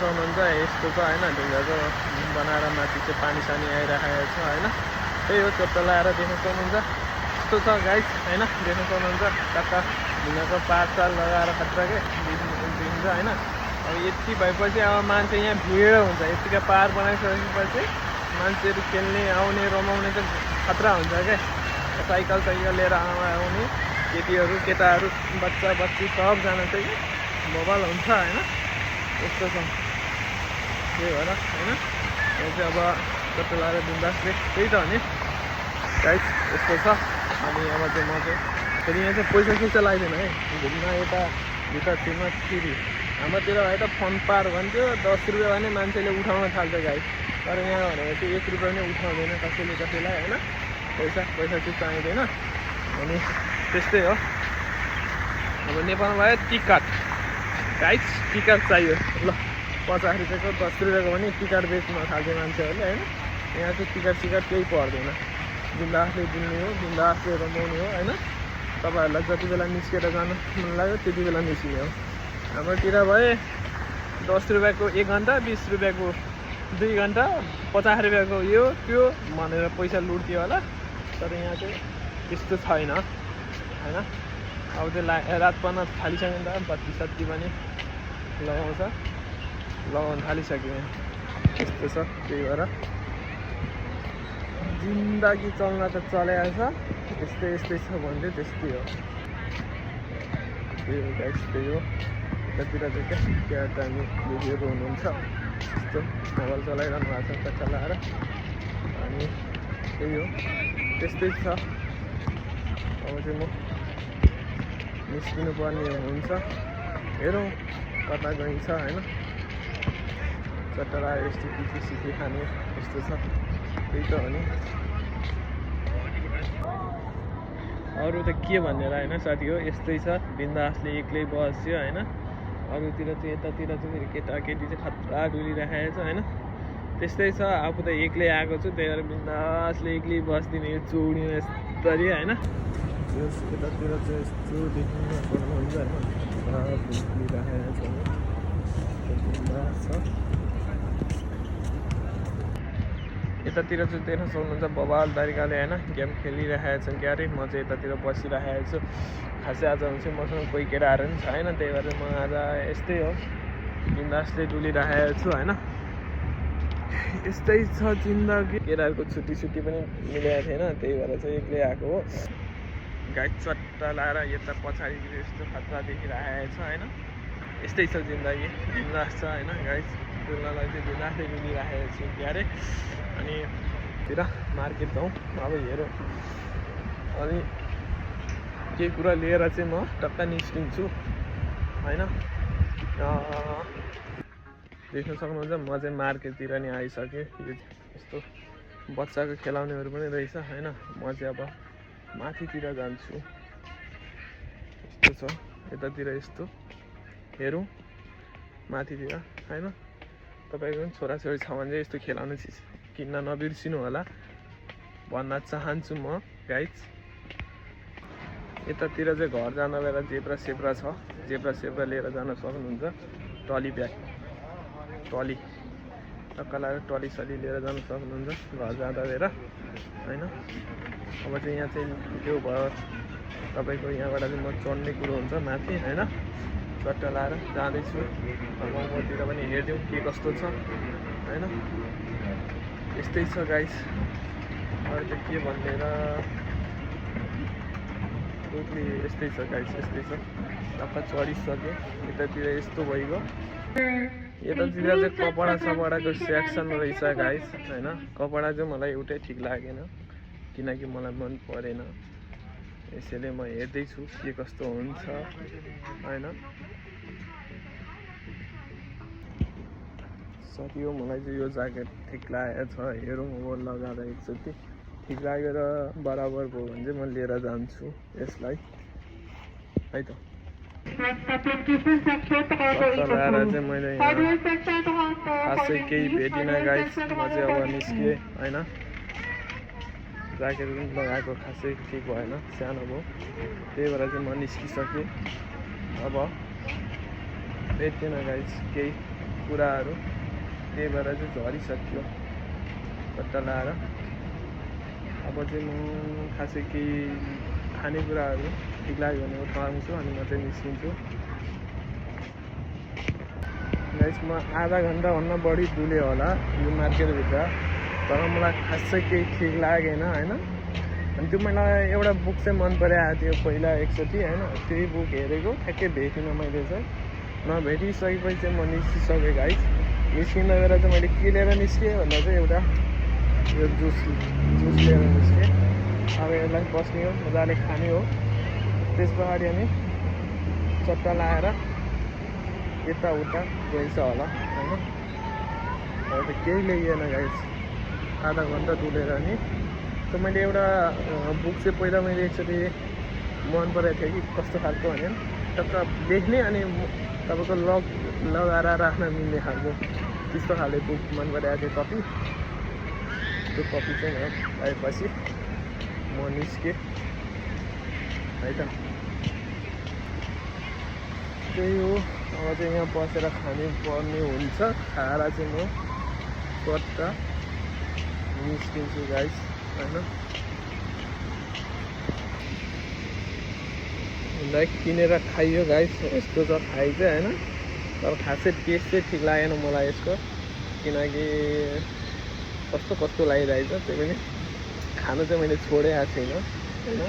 सक्नुहुन्छ यस्तो छ हैन ढुङ्गाको बनाएर माथि चाहिँ पानी सानी आइरहेको छ हैन त्यही हो चोट्टा लगाएर देख्न सक्नुहुन्छ यस्तो छ गाइस हैन देख्न सक्नुहुन्छ कता ढुङ्गाको पार लगाएर खतरा के देखिन्छ हैन अब यति भएपछि अब मान्छे यहाँ भिड हुन्छ यतिका पार बनाइसकेपछि मान्छेहरू खेल्ने आउने रमाउने त खतरा हुन्छ क्या साइकल लिएर आउने केटीहरू केटाहरू बच्चा बच्ची सबजना चाहिँ मोबाइल हुन्छ हैन यस्तो छ त्यही भएर हैन यो चाहिँ अब चट्टा लगाएर बिन्दासले त्यही त हो नि गाइस यस्तो छ अनि अब चाहिँ म चाहिँ फेरि यहाँ चाहिँ पैसा लाग्दैन है घुम्न यता भित्र टिममा फेरि हाम्रोतिर है त फन पार भन्थ्यो 10 रुपियाँ भने मान्छेले उठाउन थाल्छ गाइस तर यहाँ भनेको चाहिँ 1 रुपियाँ पनि उठाउँदैन कसैलाई हैन पैसा चाहिँ चाहिँदैन अनि त्यस्तै हो अब नेपालमा भयो टिकट गाइस टिकट चाहियो ल 50 रुपियाँको 10 रुपियाँको पनि टिकट बेच्न थाल्छ मान्छेहरूले हैन यहाँ चाहिँ टिकट केही पर्दैन बिन्दासले बुल्ने हो बिन्दासले रमाउने हो हैन तपाईँहरूलाई जति बेला निस्केर जानु मन लाग्यो त्यति बेला निस्किने हो हाम्रोतिर भए 10 रुपियाँको 1 घन्टा 20 रुपियाँको 2 घन्टा 50 रुपियाँको यो त्यो भनेर पैसा लुट्थ्यो होला तर यहाँ चाहिँ त्यस्तो छैन हैन अब चाहिँ रात पर्न थालिसक्यो नि त बत्ती सत्ती पनि लगाउन थालिसक्यो यस्तो छ त्यही भएर जिन्दगी चल्न त चलाएको छ यस्तै छ भने त्यस्तै हो त्यही हो गाइस त्यही हो यतातिर चाहिँ क्या टाइम भिडियोहरू हुनुहुन्छ यस्तो मोबाइल चलाइरहनु भएको छ कच्चा लगाएर अनि त्यही हो त्यस्तै छ अब चाहिँ म निस्किनु पर्ने हुन्छ हेरौँ कता गइन्छ हैन चट्टा लगाएर यस्तो पिठी खाने यस्तो छ त्यही त हो नि अरू त के भनेर हैन साथी हो यस्तै छ बिन्दासले एक्लै बस्यो हैन अरूतिर चाहिँ यतातिर चाहिँ फेरि केटाकेटी चाहिँ खतरा डुलिरहेको छ हैन त्यस्तै छ आफू त एक्लै आएको छु त्यही भएर बिन्दासले एक्लै बस्दिने यो चौडीमा यस्तरी हैन यतातिर चाहिँ यस्तो देख्नु पर्नुहुन्छ हैन डुलिरहेको छ यतातिर चाहिँ देख्न सक्नुहुन्छ बबाल तरिकाले हैन गेम खेलिरहेका छन् क्यारे म चाहिँ यतातिर बसिरहेको छु खासै आज चाहिँ मसँग कोही केटाहरू पनि छैन त्यही भएर म आज यस्तै हो बिन्दासले डुलिरहेको छु हैन यस्तै छ जिन्दगी केटाहरूको छुट्टी पनि मिलेको थिएन त्यही भएर चाहिँ एक्लै आएको हो गाइस चट्टा लाएर यता पछाडितिर यस्तो खतरा देखिरहेको छ हैन यस्तै छ जिन्दगी बिन्दास छ हैन गाइस डुल्नलाई चाहिँ बिन्दासले डुलिरहेको छु क्यारे अनि तिर मार्केट जाउँ अब हेरौँ अनि केही कुरा लिएर चाहिँ म टक्क निस्किन्छु हैन देख्न सक्नुहुन्छ म चाहिँ मार्केटतिर नि आइसकेँ यस्तो बच्चाको खेलाउनेहरू पनि रहेछ हैन म चाहिँ अब माथितिर जान्छु यस्तो छ यतातिर यस्तो हेरौँ माथितिर हैन तपाईँको पनि छोराछोरी छ भने चाहिँ यस्तो खेलाउने चिज किन्न नबिर्सिनु होला भन्न चाहन्छु म गाइस यतातिर चाहिँ घर जान बेला जेब्रा सेब्रा छ जेब्रा लिएर जान सक्नुहुन्छ ट्रली ब्याग ट्रली टक्क लगाएर ट्रली सली लिएर जान सक्नुहुन्छ घर जाँदा बेला हैन अब चाहिँ यहाँ चाहिँ त्यो भयो तपाईँको यहाँबाट चाहिँ म चढ्ने कुरो हुन्छ माथि हैन चट्टा लाएर जाँदैछु गाउँतिर पनि हेरिदिउँ के कस्तो छ हैन यस्तै छ गाइस अरू चाहिँ के भनेर टोटली यस्तै छ गाइस यस्तै छ टक्क चढिसक्यो यतातिर यस्तो भइगयो यतातिर चाहिँ कपडाको सेक्सन रहेछ गाइस हैन कपडा चाहिँ मलाई एउटै ठिक लागेन किनकि मलाई मन परेन यसैले म हेर्दैछु के कस्तो हुन्छ हैन साथी हो मलाई चाहिँ यो ज्याकेट ठिक लागेको छ हेरौँ अब लगाएर एकचोटि ठिक लागेर बराबर भयो भने चाहिँ म लिएर जान्छु यसलाई है त लगाएर चाहिँ मैले खासै केही भेटिनँ गाइस म चाहिँ अब निस्केँ हैन ज्याकेट पनि लगाएको खासै ठिक भएन सानो भयो त्यही भएर चाहिँ म निस्किसकेँ अब भेट्दैन गाइस केही कुराहरू, त्यही भएर चाहिँ झरिसक्यो पत्ता लाएर। अब चाहिँ म खासै केही खानेकुराहरू ठिक लाग्यो भने उठाउँछु अनि म चाहिँ निस्किन्छु। गाइस म आधा घन्टाभन्दा बढी डुलेँ होला यो मार्केटभित्र, तर मलाई खासै केही ठिक लागेन होइन। अनि त्यो मलाई एउटा बुक चाहिँ मन परेको थियो पहिला एकचोटि होइन, त्यही बुक हेरेको ठ्याक्कै भेटिनँ मैले चाहिँ। नभेटिसकेपछि चाहिँ म निस्किसकेँ गाइस। निस्किँदा बेला चाहिँ मैले के लिएर निस्केँ भन्दा चाहिँ एउटा यो जुस लिएर निस्केँ। अब यसलाई बस्ने हो, मजाले खाने हो। त्यस पछाडि अनि चट्टा लाएर यताउता गइन्छ होला होइन। अब त केही ल्याइएन गाइस, आधा घन्टा डुलेर नि। त मैले एउटा बुक चाहिँ पहिला मैले एकचोटि मन परेको थियो कि कस्तो खालको भने टक्क देख्ने अनि तपाईँको लगाएर राख्न मिल्ने खालको त्यस्तो खाले बुक मन परेको थियो कपी। त्यो कपी चाहिँ आएपछि म निस्केँ है त। त्यही हो, अब चाहिँ यहाँ बसेर खानु पर्ने हुन्छ। खाएर चाहिँ म पट्टा निस्किन्छु गाइस होइन। लाइक किनेर खाइयो गाइस, यस्तो त खाइ चाहिँ होइन, तर खासै टेस्ट चाहिँ ठिक लागेन मलाई यसको, किनकि कस्तो लागिरहेछ। त्यही पनि खानु चाहिँ मैले छोडेको छैन होइन।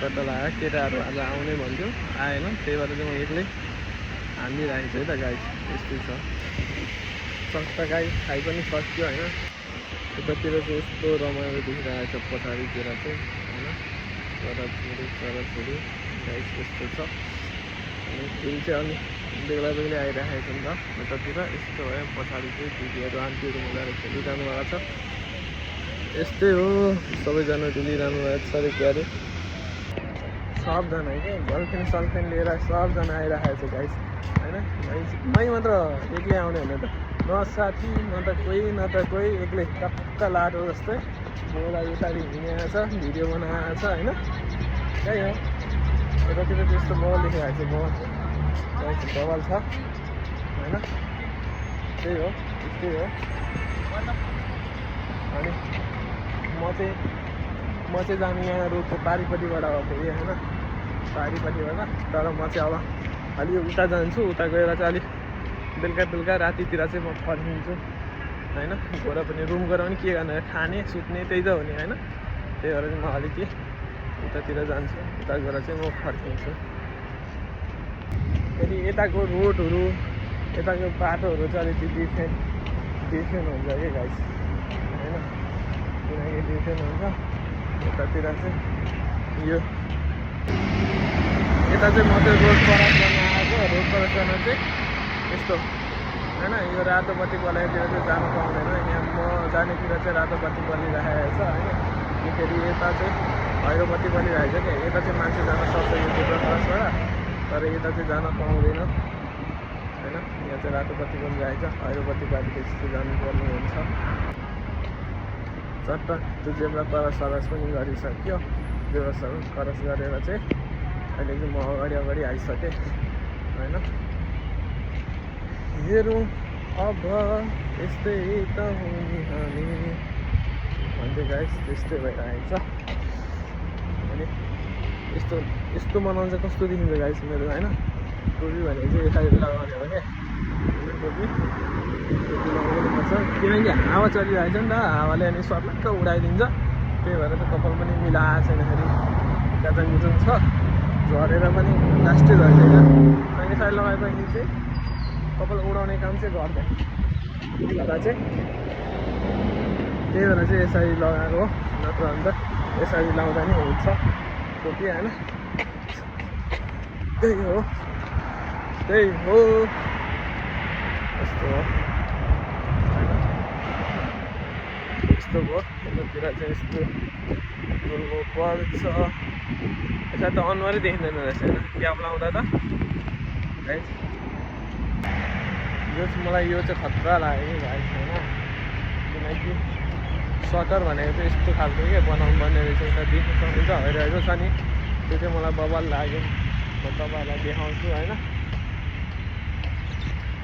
पत्ता लगाएर केटाहरू आज आउने भन्थ्यो, आएन। त्यही भएर चाहिँ म एक्लै हानिरहेको छु है त गाइस। यस्तै छ सस्ता गाई खाइ पनि सक्यो होइन। यतातिर चाहिँ यस्तो रमाइलो देखिरहेको छ पछाडितिर चाहिँ होइन। चराचुरी गाइस यस्तो छ। अनि फुल चाहिँ अलि बेग्ला आइरहेको छ नि त यतातिर। यस्तो भयो पछाडि चाहिँ दिदीहरू आन्टीहरू मिलाएर खेलिरहनु भएको छ। यस्तै हो, सबैजना डुलिरहनु भएको छ अरे क्यारे। सबजना क्या गर्लफ्रेन्ड लिएर सबजना आइरहेको छ गाइस होइन। मै मात्र एक्लै आउने भने त न साथी न त कोही एक्लै टक्क लाटो जस्तै बोला उतारि हिँडेको छ, भिडियो बनाएको छ होइन। त्यही हो, यतातिर त्यस्तो बल देखिरहेको छ, बवाल छ होइन। त्यही हो, त्यस्तै हो। अनि म चाहिँ जानु यहाँ रोडको पारिपट्टिबाट हो फेरि होइन, पारिपट्टिबाट। तर म चाहिँ अब अलि उता जान्छु, उता गएर चाहिँ अलिक बेलुका रातितिर चाहिँ म फर्किन्छु होइन। गएर पनि रुम गएर पनि के गर्ने, खाने सुत्ने त्यही त हो नि होइन। त्यही भएर चाहिँ म अलिकति उतातिर जान्छु, उता गएर चाहिँ म फर्किन्छु। फेरि यताको रोडहरू यताको बाटोहरू चाहिँ अलिकति डिफ्रेन्ट हुन्छ कि गाइस होइन। किनकि डिफ्रेन्ट हुन्छ यतातिर चाहिँ। यता चाहिँ म चाहिँ रोड क्रस गर्न आएको। रोड क्रस गर्न चाहिँ यस्तो होइन, यो रातो बत्ती बलाइतिर चाहिँ जानु पाउँदैन। यहाँ म जानेतिर चाहिँ रातो बत्ती बलिरहेको छ होइन। फेरि यता चाहिँ हैरो बत्ती बलिरहेको छ क्या। यता चाहिँ मान्छे जान सक्छ यो रोड क्रसबाट, तर यता चाहिँ जान पाउँदैन होइन। यहाँ चाहिँ रातो बत्ती बलिरहेको छ, हैरो बत्ती बालिदिएपछि चाहिँ जानुपर्ने हुन्छ। चट्ट त्यो जेब्रा क्रस पनि गरिसक्यो। जेब्रा क्रस गरेर चाहिँ अहिले चाहिँ म अगाडि आइसकेँ होइन। हेरौँ अब यस्तै त हो नि हामी भन्दै गाइस, त्यस्तै भइरहेको छ। अनि यस्तो बनाउनु चाहिँ कस्तो देखिन्छ गाइस मेरो होइन। टोपी भनेको चाहिँ यसरी लगाउने हो क्या, टोपी लगाउनु पर्छ। किनकि हावा चलिरहेको छ नि त, हावाले अनि सर्लक्क उडाइदिन्छ। त्यही भएर त कपाल पनि मिलाएको छैन, फेरि गाजाङ छ, झरेर पनि लास्टै झर्दैन। अनि यसरी लगाएपछि चाहिँ कपाल उडाउने काम चाहिँ गर्दैन। त्यही भएर चाहिँ यसरी लगाएको हो, नत्र अन्त यसरी लाउँदा नि हुन्छ टोपी होइन। त्यही हो यस्तो हो। यस्तो भयो यतातिर चाहिँ यस्तो गोलको पर्छ। यसरी त अनुहारै देखिँदैन रहेछ होइन क्याप लाउँदा त गाइस। मलाई यो चाहिँ खतरा लाग्यो कि गाइस होइन। किनकि स्वेटर भनेको चाहिँ यस्तो खालको के बनाउनु पर्ने रहेछ, यता देख्नु सक्नुहुन्छ हैरो छ नि त्यो चाहिँ मलाई बवाल लाग्यो। म तपाईँहरूलाई देखाउँछु होइन।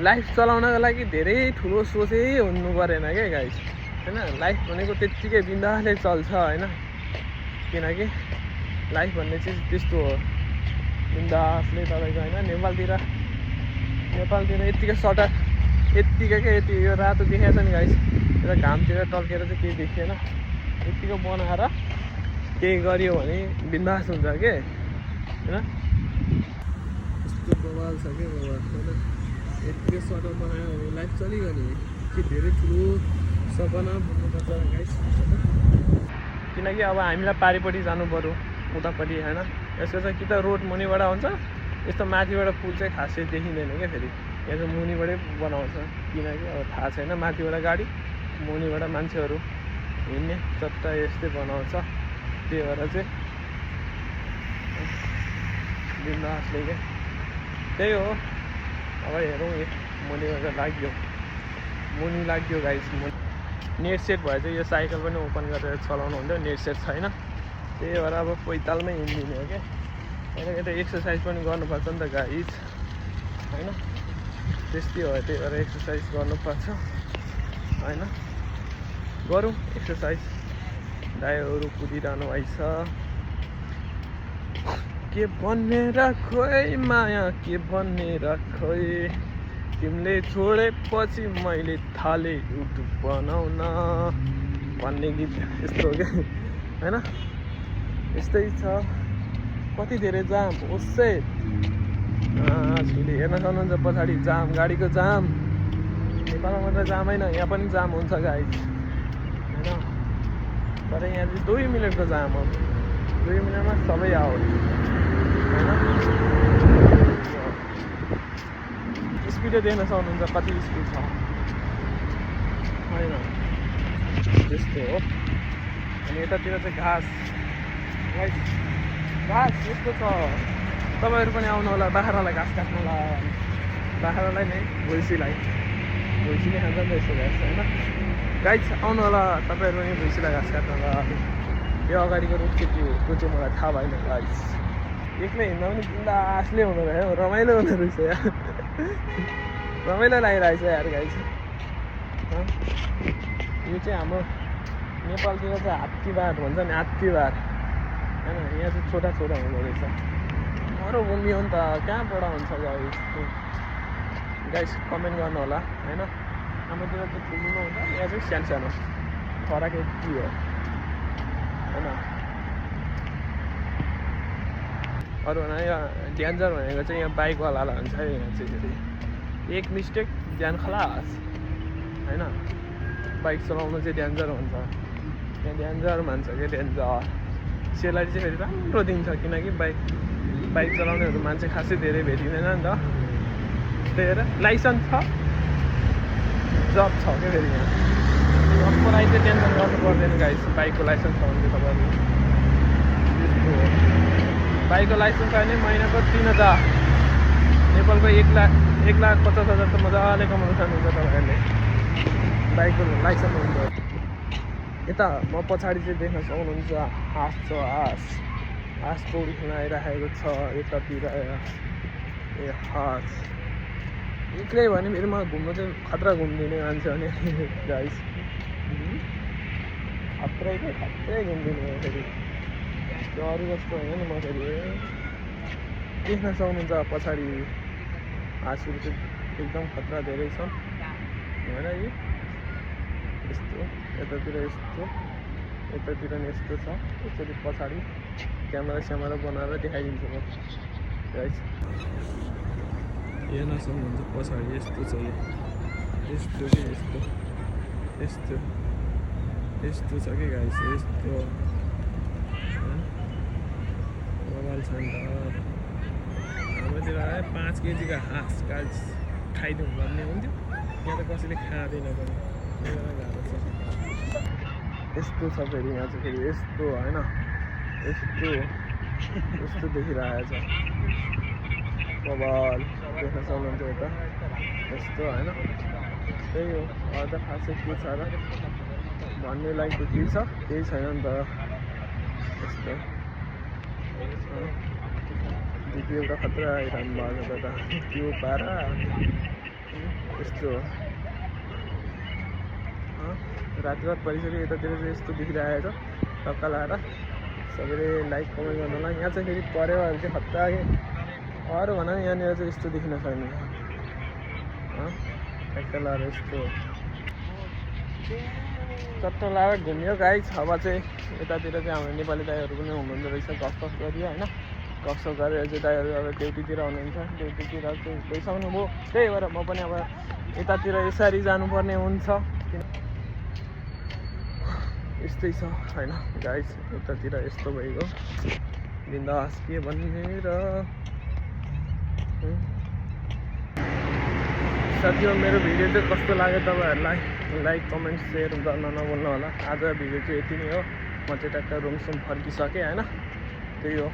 लाइफ चलाउनको लागि धेरै ठुलो सोचै हुनु परेन क्या गाइस होइन। लाइफ भनेको त्यत्तिकै बिन्दासले चल्छ होइन। किनकि लाइफ भन्ने चिज त्यस्तो हो, बिन्दासले तपाईँको होइन। नेपालतिर यत्तिकै सटर यत्तिकै क्या, यति यो रातो देखाएको छ नि गाइस, र घामतिर टल्केर चाहिँ केही देखिएन। यत्तिकै बनाएर केही गरियो भने बिन्दास हुन्छ के होइन। यस्तो बवाल छ क्या बवाल होइन। यत्तिकै सटर बनायो भने लाइफ चलिगयो नि। के धेरै ठुलो सपना भन्नुपर्छ गाइस होइन। किनकि अब हामीलाई पारिपट्टि जानु पऱ्यो, उतापट्टि होइन। यसको चाहिँ कि त रोड मुनिबाट हुन्छ, यस्तो माथिबाट पुल चाहिँ खासै देखिँदैन क्या। फेरि यहाँ चाहिँ मुनिबाटै बनाउँछ, किनकि अब थाहा छैन, माथिबाट गाडी मुनिबाट मान्छेहरू हिँड्ने चट्टा यस्तै बनाउँछ। त्यही भएर चाहिँ बिन्दासले क्या त्यही हो। अब हेरौँ मुनिबाट मुनि लाग्यो गाइस। नेट सेट भए चाहिँ यो साइकल पनि ओपन गरेर चलाउनु हुन्थ्यो, नेट सेट छैन। त्यही भएर अब पैतालमै हिँडिदिने हो क्या। यता एक्सर्साइज पनि गर्नुपर्छ नि त गाइस होइन। त्यस्तै हो, त्यही भएर एक्सर्साइज गर्नुपर्छ होइन। गरौँ एक्सर्साइज। दाइहरू कुदिरहनु भएछ। के भनेर खोइ माया के भनेर खोइ, तिमीले छोडेपछि मैले थाले युट्युब बनाउन भन्ने गीत यस्तो हो क्या होइन। यस्तै छ। कति धेरै जाम उसै हेर्न सक्नुहुन्छ पछाडि जाम, गाडीको जाम। नेपालमा मात्र जाम होइन, यहाँ पनि जाम हुन्छ गाइस होइन। तर यहाँ चाहिँ 2 मिनटको जाम हो, 2 मिनटमा सबै आउट होइन। स्पिडै देख्न सक्नुहुन्छ कति स्पिड छ होइन। त्यस्तो हो। अनि यतातिर चाहिँ घाँस यस्तो छ। तपाईँहरू पनि आउनु होला बाख्रालाई घाँस काट्नुलाई, बाख्रालाई नै भैँसीले खान्छ नि त यस्तो घाँस होइन। गाइस आउनु होला तपाईँहरू पनि भैँसीलाई घाँस काट्नुलाई। यो अगाडिको रुख चाहिँ के हो त्यो चाहिँ मलाई थाहा भएन गाइस। एक्लै हिँड्दा पनि बिन्दासले हुँदो रहेछ, रमाइलो हुँदो रहेछ यार, रमाइलो लागिरहेछ यार गाइस। यो चाहिँ हाम्रो नेपालतिर चाहिँ हात्तीबार भन्छ नि, हात्तीबार होइन। यहाँ चाहिँ छोटा हुँदो रहेछ। अरू घुम्यो नि त कहाँबाट हुन्छ गाइस कमेन्ट गर्नु होला होइन। हाम्रोतिर चाहिँ ठुलो हुन्छ, यहाँ चाहिँ सानो फरक यति हो होइन। अरू भने यहाँ डेन्जर भनेको चाहिँ यहाँ बाइकवालालाई हुन्छ है। यहाँ चाहिँ फेरि एक मिस्टेक ज्यान खलास होइन। बाइक चलाउनु चाहिँ डेन्जर हुन्छ यहाँ, डेन्जर मान्छ क्या डेन्जर। सेलारी चाहिँ फेरि राम्रो दिन्छ, किनकि बाइक चलाउनेहरू मान्छे खासै धेरै भेटिँदैन नि त। त्यही भएर लाइसेन्स छ, जब छ क्या फेरि यहाँ। जबको लागि चाहिँ टेन्सन गर्नु पर्दैन गाइस। बाइकको लाइसेन्स छ भने चाहिँ तपाईँहरू त्यस्तो हो। बाइकको लाइसेन्स छ भने महिनाको 3000, नेपालको 1,50,000 त मजाले कमाउनु सक्नुहुन्छ तपाईँहरूले बाइकको लाइसेन्स हुन्छ। यता म पछाडि चाहिँ देख्न सक्नुहुन्छ हाँस छ, हाँस पौडी खेल्न आइराखेको छ यतातिर। ए हाँस एक्लै भने फेरि म घुम्नु चाहिँ खतरा घुमिदिने मान्छे हो नि गाइस। खत्रै घुमिदिने हो फेरि, त्यो अरू जस्तो होइन नि। म फेरि देख्न सक्नुहुन्छ पछाडि हाँसहरू चाहिँ एकदम खतरा धेरै छ होइन। यो यस्तो यतातिर यस्तो, यतातिर नि यस्तो छ। यसरी पछाडि क्यामेरा बनाएर देखाइदिन्छु म गाइस। हेर्न सक्नुहुन्छ पछाडि यस्तो छ, यस्तो कि यस्तो छ कि गाइस। यस्तो मोबाइल छ नि त। हाम्रोतिर 5 केजीको हाँस गाइस खाइदिउँ भन्ने हुन्थ्यो, यहाँ त कसैले खाँदैन पनि, त्यही भएर गाह्रो छ। यस्तो छ फेरि यहाँ चाहिँ फेरि यस्तो होइन, यस्तो देखिरहेको छ मोबाइल देख्न सक्नुहुन्छ यता यस्तो होइन। त्यही हो, अझ खासै के छ र भन्ने लाइक त केही छ, केही छैन नि त यस्तो। दिदी एउटा खतरा आइरहनु भएको त त्यो पारा यस्तो रातरात परिसक्यो यतातिर चाहिँ यस्तो देखिरहेको छ टक्का लाएर सबैले लाइक कमेन्ट गर्नु होला यहाँ चाहिँ फेरि परेवाहरू चाहिँ खतरा अरू भन यहाँनिर चाहिँ यस्तो देखिन छैन टक्का लाएर यस्तो चट्ट लाएर घुम्यो गाइस अब चाहिँ यतातिर चाहिँ हाम्रो नेपाली दाइहरू पनि हुनुहुँदो रहेछ गफसफ गरियो होइन गफसफ गरेर चाहिँ दाइहरू अब ड्युटीतिर हुनुहुन्छ ड्युटीतिर चाहिँ गइसक्नु भयो त्यही भएर म पनि अब यतातिर यसरी जानुपर्ने हुन्छ यस्तै छ होइन गाइस यतातिर यस्तो भइगयो बिन्दास के भनेर साथीहरू मेरो भिडियो चाहिँ कस्तो लाग्यो तपाईँहरूलाई लाइक कमेन्ट सेयर गर्न नभुल्नु होला आज भिडियो चाहिँ यति नै हो म चाहिँ टक्क रुमसुम फर्किसकेँ होइन त्यही हो